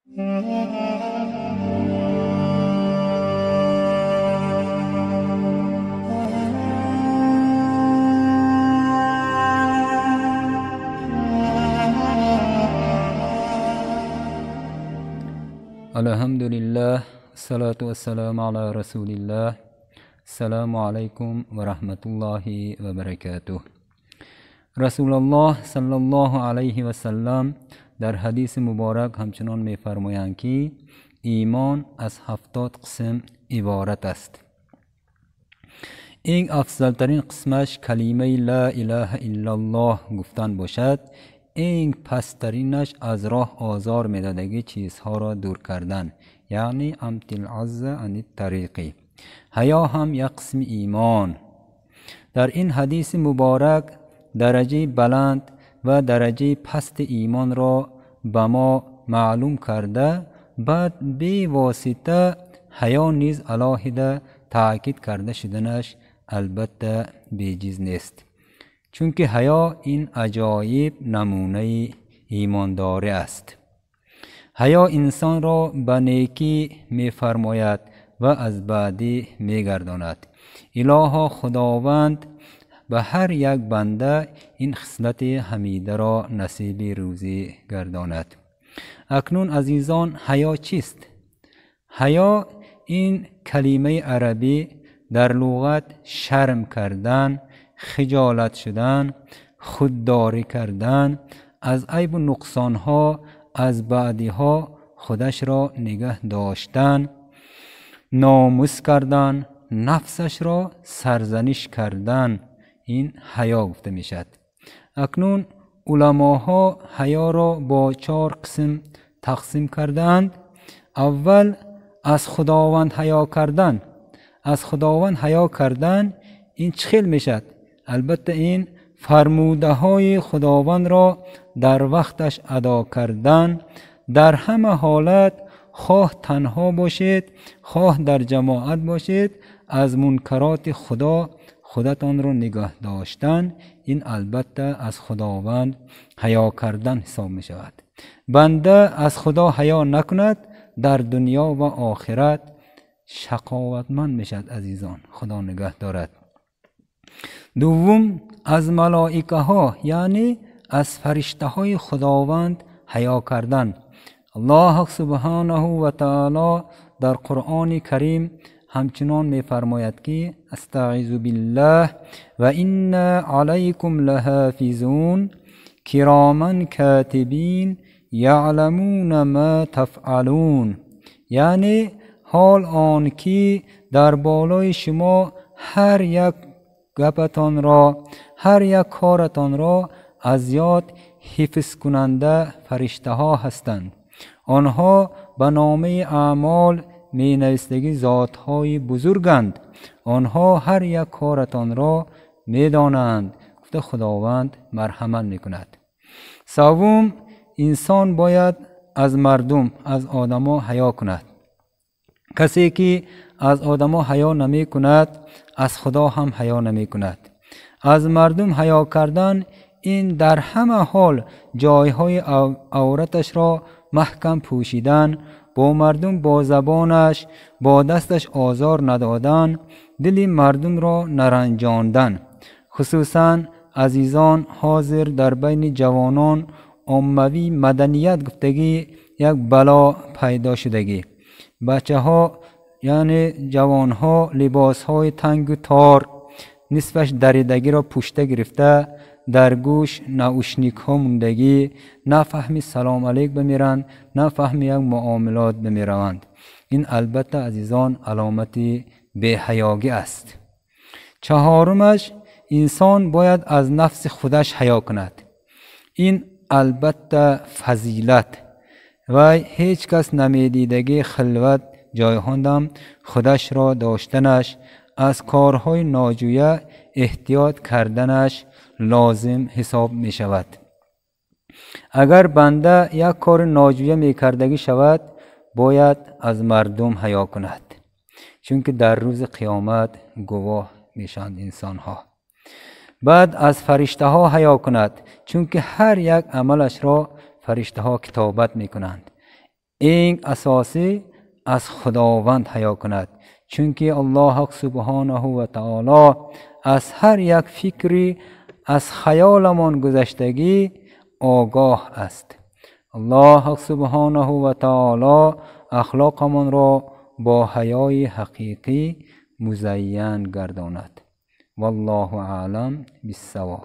Алҳамдулиллаҳ, салату вассаламу ала расулиллаҳ. Ассалому алайкум ва раҳматуллоҳи ва баракатуҳ. Расулуллоҳ саллаллоҳу алайҳи васаллам дар ҳадиси муборак ҳамчунон мефармоянд, ки имон аз 70 қисм иборат аст. Ин афзалтарин қисмаш калимаи ла илаҳа иллаллоҳ гуфтан бошад. Ин пасттаринаш аз роҳ озор медодагӣ чизҳоро дур кардан, яъне амтил азза ани тариқи. Ҳаё ҳам як қисми имон. Дар ин ҳадиси муборак дараҷаи баланд ва дараҷаи пасти имонро ба мо маълум карда, баъд бевосита ҳаё низ алоҳида таъкид карда шуданаш албатта беҷиз нест, чунки ҳаё ин аҷоиб намунаи имондорӣ аст. Ҳаё инсонро ба некӣ мефармояд ва аз баъдӣ мегардонад. Илоҳо Худованд ба ҳар як банда ин хислати ҳамидаро насиби рӯзӣ гардонад. Акнун азизон, ҳаё чист? Ҳаё ин калимаи арабӣ дар луғат шарм кардан, хиҷолат шудан, худдорӣ кардан, аз айбу нуқсонҳо, аз баъдиҳо худашро нигаҳ доштан, номус кардан, нафсашро сарзаниш кардан, ин ҳаё гуфта мешавад. Акнун уламоҳо ҳаёро бо 4 қисм тақсим кардаанд. Аввал, аз Худованд ҳаё кардан. Аз Худованд ҳаё кардан ин чӣ хел мешавад? Албатта ин фармудаҳои Худовандро дар вақташ адо кардан, дар ҳама ҳолат, хоҳ танҳо бошед, хоҳ дар ҷамоат бошед, аз мункароти Худо худатонро нигоҳ доштан, ин албатта аз Худованд ҳаё кардан ҳисоб мешавад. Банда аз Худо ҳаё накунад, дар дунё ва охират шақоватманд мешавад. Азизон, Худо нигоҳ дорад. Дуввум, аз малоикаҳо, яъне аз фариштаҳои Худованд ҳаё кардан. Аллоҳ субҳанаҳу ва таоло дар Қуръони Карим ҳамчунон мефармояд, ки астаъизу биллаҳ ва инна алайкум лаҳофизун кироман котибин яъламуна ма тафъалун. Яъне ҳол он ки дар болои шумо ҳар як гапатонро, ҳар як коратонро аз ёд ҳифзкунанда фариштаҳо ҳастанд. Онҳо ба номаи аъмол менавистагӣ зотҳои бузурганд. Онҳо ҳар як коратонро медонанд, гуфта Худованд марҳамат мекунад. Севум, инсон бояд аз мардум, аз одамо ҳаё кунад. Касе ки аз одамо ҳаё намекунад, аз Худо ҳам ҳаё намекунад. Аз мардум ҳаё кардан ин дар ҳама ҳол ҷойҳои авраташро маҳкам пӯшидан, бо мардум бо забонаш, бо дасташ озор надодан, дили мардумро наранҷондан. Хусусан азизон, ҳозир дар байни ҷавонон оммавӣ маданият гуфтагӣ як бало пайдо шудагӣ. Бачаҳо, яъне ҷавонҳо, либосҳои тангу тор, нисфаш даридагиро пӯшта гирифта, дар гӯш наушникҳо мондагӣ, на фаҳми салом алейк бимиранд, на фаҳми як муомилот бимираванд. Ин албатта азизон аломати беҳаёгӣ аст. Чаҳорумаш, инсон бояд аз нафси худаш ҳаё кунад. Ин албатта фазилат ва ҳеҷ кас намедидагӣ хилват ҷойҳондам худашро доштанаш, аз корҳои ноҷӯя эҳтиёт карданаш лозим ҳисоб мешавад. Агар банда як кори ноҷӯя мекардагӣ шавад, бояд аз мардум ҳаё кунад, чунки дар рӯзи қиёмат гувоҳ мешаванд инсонҳо. Баъд аз фариштаҳо ҳаё кунад, чунки ҳар як амалашро фариштаҳо китобат мекунанд. Eng asosiy аз Худованд ҳаё кунад, чунки Аллоҳ субҳонаҳу ва таоло аз ҳар як фикри аз хаёламон гузаштагӣ огоҳ аст. Аллоҳ субҳонаҳу ва таоло ахлоқамонро бо ҳаёи ҳақиқӣ музайян гардонад. Валлоҳу аълам биссавоб.